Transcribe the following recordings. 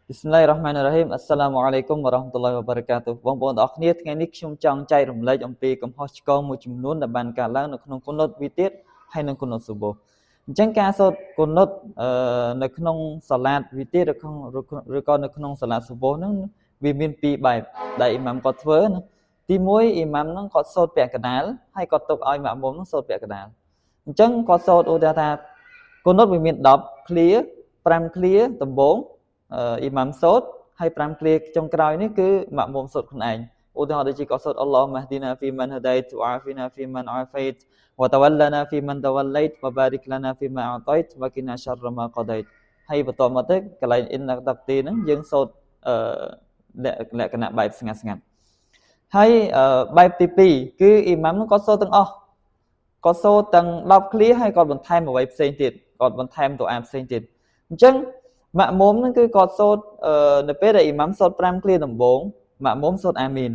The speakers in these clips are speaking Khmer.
ប៊ីស្មិលឡាហ៊ីរ៉ាហ្មានីរ៉ាហ៊ីម អស្សឡាមុអាឡៃគុមវ៉ារ៉ាហ្មាតុលឡាហ៊ីវ៉ាបារកាតុហ៍បងប្អូនទាំងអស់គ្នាថ្ងៃនេះខ្ញុំចង់ចែករំលែកអំពីកំហុសឆ្គងមួយចំនួនដែលបានកើតឡើងនៅក្នុងគុណុតវិទៀរហើយនិងគុណុតស៊ូបូអញ្ចឹងការសូត្រគុណុតនៅក្នុងសាឡាតវិទៀរឬក៏នៅក្នុងសាឡាតស៊ូបូហ្នឹងវាមានពីរបែបដែលអ៊ីម៉ាំគាត់ធ្វើណាទី1អ៊ីម៉ាំហ្នឹងគាត់សូត្រពាក់កណ្ដាលហើយគាត់ទុកឲ្យម៉ាក់មុំហ្នឹងសូត្រពាក់កណ្ដាលអញ្ចឹងគាត់សូត្រឧទាហរណ៍ថាគុណុតវាមាន10ឃ្លា5ឃ្លាដំបូងអ៊ីម៉ាំសូត្រហើយ5ឃ្លាចុងក្រោយនេះគឺម៉ាក់មុំសូត្រខ្លួនឯងឧទាហរណ៍ដូចជាគាត់សូត្រ اللهم اهدنا فيمن هديت وعافنا فيمن عافيت وتولنا فيمن توليت وبارك لنا فيما أعطيت وقنا شر ما قضيت ហើយបន្តមកទៅកន្លែង إنك تقضي ហ្នឹងយើងសូត្រអឺលក្ខណៈបែបស្ងាត់ស្ងាត់ហើយបែបទី2គឺអ៊ីម៉ាំហ្នឹងគាត់សូត្រទាំងអស់គាត់សូត្រទាំង10ឃ្លាហើយគាត់បន្ថែមអ្វីផ្សេងទៀតគាត់បន្ថែមតួអាផ្សេងទៀតអញ្ចឹងម៉ាក់មុំហ្នឹងគឺគាត់សូត្រនៅពេលដែលអ៊ីម៉ាំសូត្រ5ឃ្លាដំបូងម៉ាក់មុំសូត្រអាមីន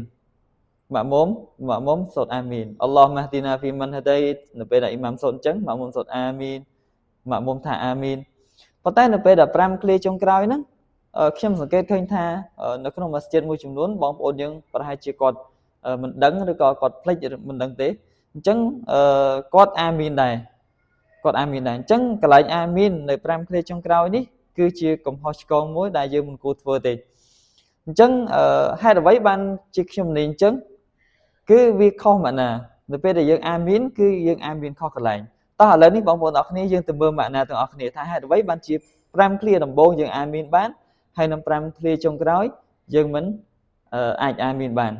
ម៉ាក់មុំម៉ាក់មុំសូត្រអាមីន اللهم اهدنا فيمن هديت នៅពេលដែលអ៊ីម៉ាំសូត្រអញ្ចឹងម៉ាក់មុំសូត្រអាមីនម៉ាក់មុំថាអាមីនប៉ុន្តែនៅពេលដែល5ឃ្លាចុងក្រោយហ្នឹងខ្ញុំសង្កេតឃើញថានៅក្នុងមស្ជីតមួយចំនួនបងប្អូនយើងប្រហែលជាគាត់មិនដឹងឬក៏គាត់ភ្លេចមិនដឹងទេអញ្ចឹងគាត់អាមីនដែរគាត់អាមីនដែរអញ្ចឹងកន្លែងអាមីននៅ5ឃ្លាចុងក្រោយនេះគឺជាកំហុសឆ្គងមួយដែលយើងមិនគួរធ្វើទេអញ្ចឹងហេតុអ្វីបានជាខ្ញុំនេះអញ្ចឹងគឺវាខុសម៉ាណានៅពេលដែលយើងអាមីនគឺយើងអាមីនខុសកន្លែងតោះឥឡូវនេះបងប្អូនអរគ្នាយើងទៅមើលម៉ាណាទាំងអស់គ្នាថាហេតុអ្វីបានជា5ឃ្លាដំបូងយើងអាមីនបានហើយនឹង5ឃ្លាចុងក្រោយយើងមិនអាចអាមីនបាន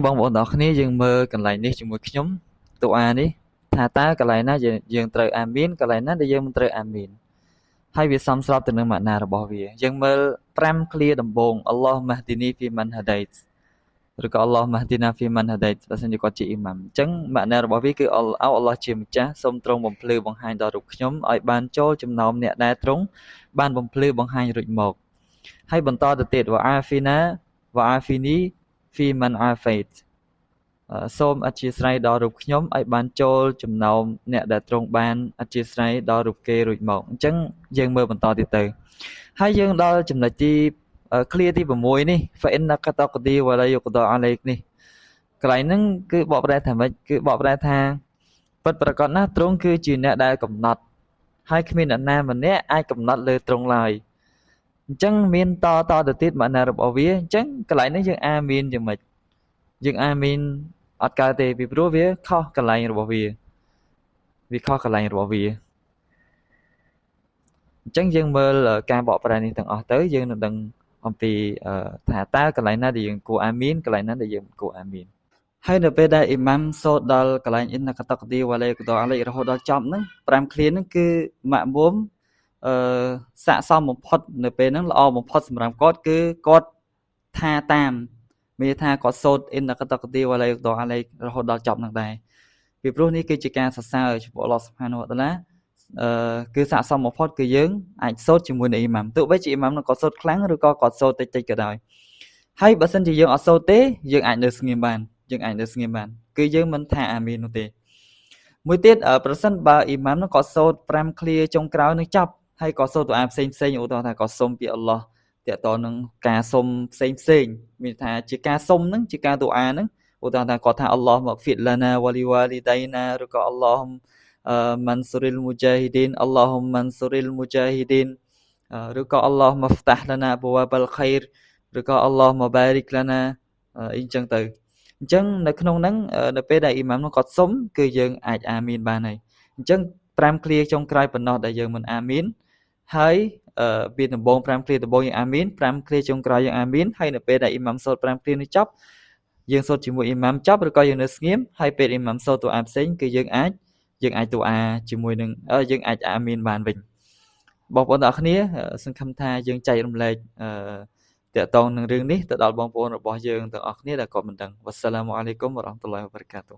បងប្អូនទាំងអស់គ្នាយើងមើលកន្លែងនេះជាមួយខ្ញុំតួអានេះថាតើកន្លែងណាយើងត្រូវអាមីនកន្លែងណាដែលយើងមិនត្រូវអាមីនហើយវាសមស្របទៅនឹងម៉ាណារបស់វាយើងមើល5ឃ្លាដំបូង اللهم اهدني فيمن هديت ឬក៏ اللهم اهدنا فيمن هديت បើសិនជាគាត់ជាអ៊ីម៉ាំអញ្ចឹងម៉ាណារបស់វាគឺអល់អល់ឡោះជាម្ចាស់សូមទ្រង់បំភ្លឺបង្ហាញដល់រូបខ្ញុំឲ្យបានចូលចំណោមអ្នកដែលទ្រង់បានបំភ្លឺបង្ហាញរួចមកហើយបន្តទៅទៀត وعافنا وعافني فيمن عافيت សូមអធ្យាស្រ័យដល់រូបខ្ញុំឲ្យបានចូលចំណោមអ្នកដែលទ្រង់បានអធ្យាស្រ័យដល់រូបគេរួចមកអញ្ចឹងយើងមើលបន្តទៀតទៅហើយយើងដល់ចំណុចទីឃ្លាទី6នេះ فإنك تقضي ولا يقضى عليك នេះកន្លែងហ្នឹងគឺបកប្រែថាម៉េចគឺបកប្រែថាពិតប្រាកដណាស់ទ្រង់គឺជាអ្នកដែលកំណត់ហើយគ្មានអ្នកណាម្នាក់អាចកំណត់លើទ្រង់ឡើយអញ្ចឹងមានតតទៅទៀតម៉ាណារបស់វាអញ្ចឹងកន្លែងនេះយើងអាមីនយ៉ាងម៉េចយើងអាមីនអត់កើតទេពីព្រោះវាខុសកន្លែងរបស់វាវាខុសកន្លែងរបស់វាអញ្ចឹងយើងមើលការបកប្រែនេះទាំងអស់ទៅយើងនឹងដឹងអំពីថាតើកន្លែងណាដែលយើងគួរអាមីនកន្លែងណាដែលយើងមិនគួរអាមីនហើយនៅពេលដែលអ៊ីម៉ាំសូត្រដល់កន្លែង إنك تقضي ولا يقضى عليك រហូតដល់ចប់ហ្នឹង5ឃ្លាហ្នឹងគឺម៉ាក់មុំអឺស័កសមបំផុតនៅពេលហ្នឹងល្អបំផុតសម្រាប់គាត់គឺគាត់ថាតាមមានថាគាត់សូត្រ إنك تقضي ولا يقضى عليك រហូតដល់ចប់ហ្នឹងដែរពីព្រោះនេះគឺជាការសរសើរចំពោះអល់ឡោះ سبحانه وتعالى អឺគឺស័ក្តិសមបំផុតគឺយើងអាចសូត្រជាមួយនឹងអ៊ីម៉ាំទោះបីជាអ៊ីម៉ាំនឹងគាត់សូត្រខ្លាំងឬក៏គាត់សូត្រតិចតិចក៏ដោយហើយបើសិនជាយើងអត់សូត្រទេយើងអាចនៅស្ងៀមបានយើងអាចនៅស្ងៀមបានគឺយើងមិនថាអាមីននោះទេមួយទៀតប្រសិនបើអ៊ីម៉ាំនឹងគាត់សូត្រ5ឃ្លាចុងក្រោយនឹងចប់ហើយក៏សូត្រទូអាផ្សេងផ្សេងឧទាហរណ៍ថាក៏សុំពីអល់ឡោះតកតនឹងការសុំផ្សេងផ្សេងមានថាជាការសុំហ្នឹងជាការទូអាហ្នឹងឧទាហរណ៍ថាគាត់ថា اللهم اغفر لنا ولوالدينا ឬក៏ اللهم انصر المجاهدين اللهم انصر المجاهدين ឬក៏ اللهم افتح لنا أبواب الخير ឬក៏ اللهم بارك لنا អីចឹងទៅអញ្ចឹងនៅក្នុងហ្នឹងនៅពេលដែលអ៊ីម៉ាំនោះគាត់សុំគឺយើងអាចអាមីនបានហើយអញ្ចឹង5ឃ្លាចុងក្រោយប៉ុណ្ណោះដែលយើងមិនអាមីនហើយពីដំបូង5ឃ្លាដំបូងយើងអាមីន5ឃ្លាចុងក្រោយយើងអាមីនហើយនៅពេលដែលអ៊ីម៉ាំសូត្រ5ឃ្លានេះចប់យើងសូត្រជាមួយអ៊ីម៉ាំចប់ឬក៏យើងនៅស្ងៀមហើយពេលអ៊ីម៉ាំសូត្រទូអាផ្សេងគឺយើងអាចយើងអាចទូអាជាមួយនឹងយើងអាចអាមីនបានវិញបងប្អូនទាំងអស់គ្នាសង្ឃឹមថាយើងចែករំលែកអឺតកតងនឹងរឿងនេះទៅដល់បងប្អូនរបស់យើងទាំងអស់គ្នាដែលគាត់មិនដឹង والسلام عليكم ورحمة الله وبركاته.